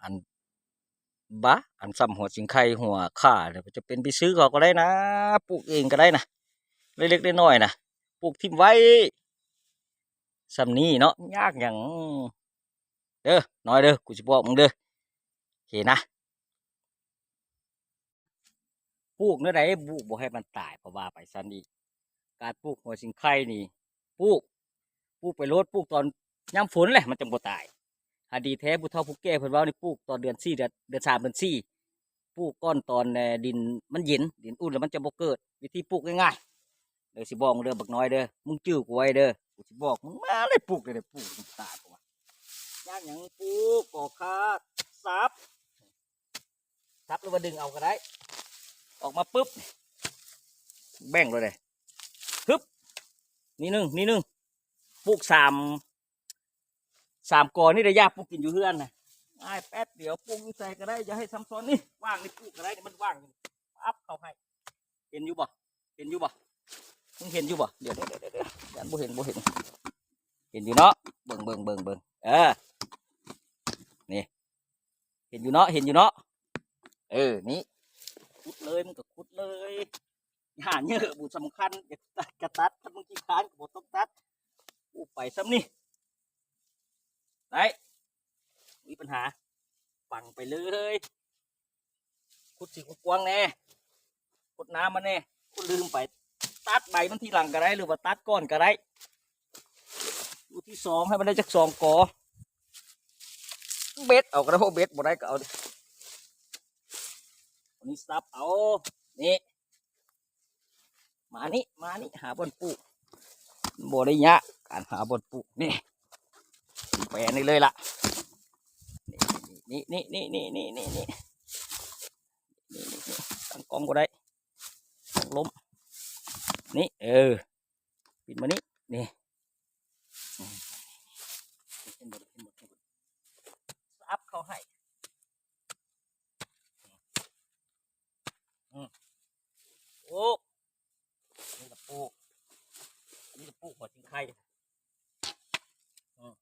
ອັນ ບາ ອັນສ່ຳຫົວຊິງໄຄຫົວຂ່າ ຈະເປັນໄປຊື້ເຂົາກໍໄດ້ນະ ປູກເອງກໍໄດ້ນະ ເລັກໆນ້ອຍໆນະ ປູກຖິ້ມໄວ້ສ່ຳນີ້ເນາະ ຍາກຫຍັງເດີ ນ້ອຍເດີ ກູຊິບອກມຶງເດີ ໂອເຄນະ. ປູກແນວໃດ ປູກບໍ່ໃຫ້ມັນຕາຍ ເພາະວ່າໄປຊັ້ນອີກ ການປູກຫົວຊິງໄຄນີ້ ປູກ ປູກໄປໂລດ ປູກຕອນຍາມຝົນແຫຼະ ມັນຈັ່ງບໍ່ຕາຍ. ຫາດີແທ້ຜູ້ເຖົ້າຜູ້ແກ່ເພິ່ນເວົ້ານີ້ ປູກຕອນເດືອນສີ່ ເດືອນ ເດືອນສາມ ເດືອນສີ່ ປູກກ່ອນຕອນ ເອີ ດິນມັນເຢັນ ດິນອຸ່ນແລ້ວມັນຈະບໍ່ເກີດ. ວິທີປູກງ່າຍໆ ເດີ ຊິບອກເດີບັກນ້ອຍເດີ ມຶງຈື່ກູໄວ້ເດີ ກູຊິບອກມຶງ ມາເລີຍ ປູກເລີຍ ປູກ ຕາຍ ຍາກຫຍັງ ປູກກໍຄາດ ສັບ ສັບ ຫຼືວ່າດຶງເອົາກໍໄດ້ ອອກມາປຶບ ແບ່ງເລີຍເດ້ ຮຶບ ນີ້ໜຶ່ງ ນີ້ໜຶ່ງ ປູກສາມ ສາມກໍນີ້ໄດ້ ຢາກປູກກິນຢູ່ເຮືອນນະ ງ່າຍແປັບດຽວ ປູກຢູ່ໃສກໍໄດ້ ຢ່າໃຫ້ຊ້ຳຊ້ອນ ນີ້ ວາງນີ້ ປູກກໍໄດ້ ນີ້ມັນວາງຢູ່ ອັບເຂົ້າໃຫ້ ເຫັນຢູ່ບໍ່ ເຫັນຢູ່ບໍ່ ມຶງເຫັນຢູ່ບໍ່ ດຽວໆໆໆ ຢ້ານບໍ່ເຫັນ ບໍ່ເຫັນ ເຫັນຢູ່ເນາະ ເບິ່ງໆໆໆ ເອີ ນີ້ ເຫັນຢູ່ເນາະ ເຫັນຢູ່ເນາະ ເອີ ນີ້ ຂຸດເລີຍ ມຶງກໍຂຸດເລີຍ ຫາເຫຍື່ອບໍ່ສຳຄັນ ກະຕັດ ຄັນມຶງຂີ້ຄ້ານກໍບໍ່ຕ້ອງຕັດ ປູກໄປສ່ຳນີ້ ໄດ້ ບໍ່ມີປັນຫາ ຝັງໄປເລີຍ ຂຸດຊິກວ້າງໆແດ່ ຫົດນ້ຳມັນແດ່ ໂອ້ ລືມໄປ ຕັດໃບມັນທີຫຼັງກໍໄດ້ ຫຼືວ່າຕັດກ່ອນກໍໄດ້ ລູກທີສອງ ໃຫ້ມັນໄດ້ຈັກສອງກໍ ເບັດເອົາກໍໄດ້ ເບັດບໍ່ໄດ້ກໍເອົາ ນີ້ສັບເອົາ ນີ້ ມານີ້ ມານີ້ ຫາບ່ອນປູກ ບໍ່ໄດ້ຍາກການຫາບ່ອນປູກ ນີ້ ແປນີ້ເລີຍລະ ນີ້ໆໆໆໆ ນີ້ ຕັ້ງກ້ອງບໍ່ໄດ້ ຕ້ອງລົ້ມ ນີ້ ເອີ ປິ່ນມານີ້ ນີ້ ສັບເຂົ້າໃຫ້ ອືມ ໂອ້ ນີ້ລະປູກ ອັນນີ້ລະປູກຫົວຊິງໄຄ ອືມ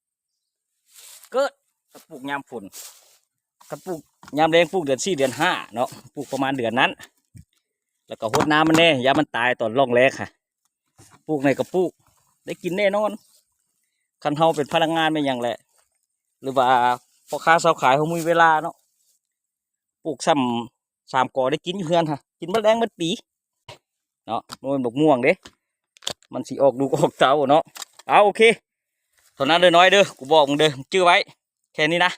ເກີດ ກະປູກຍາມຝົນ ຄັນປູກຍາມແລ້ງ ປູກເດືອນສີ່ ເດືອນຫ້າເນາະ ປູກປະມານເດືອນນັ້ນ ແລ້ວກໍຫົດນ້ຳມັນແດ່ ຢ່າມັນຕາຍຕອນລ່ອງແລກຫັ້ນ ປູກໃນກະປູກ ໄດ້ກິນແນ່ນອນ ຄັນເຮົາເປັນພະນັກງານແມ່ນຫຍັງແຫຼະ ຫຼືວ່າພໍ່ຄ້າຊາວຂາຍ ເຮົາມີເວລາເນາະ ປູກສ່ຳສາມກໍໄດ້ກິນຢູ່ເຮືອນຫັ້ນ ກິນໝົດແລ້ງໝົດປີເນາະ ບໍ່ແມ່ນບັກມ່ວງເດ້ ມັນຊິອອກລູກອອກເຕົ້າເນາະ ເອົາ ໂອເຄ ເທົ່ານັ້ນເດີນ້ອຍເດີ ກູບອກມຶງເດີ ຈື່ໄວ້ ແຄ່ນີ້ນະ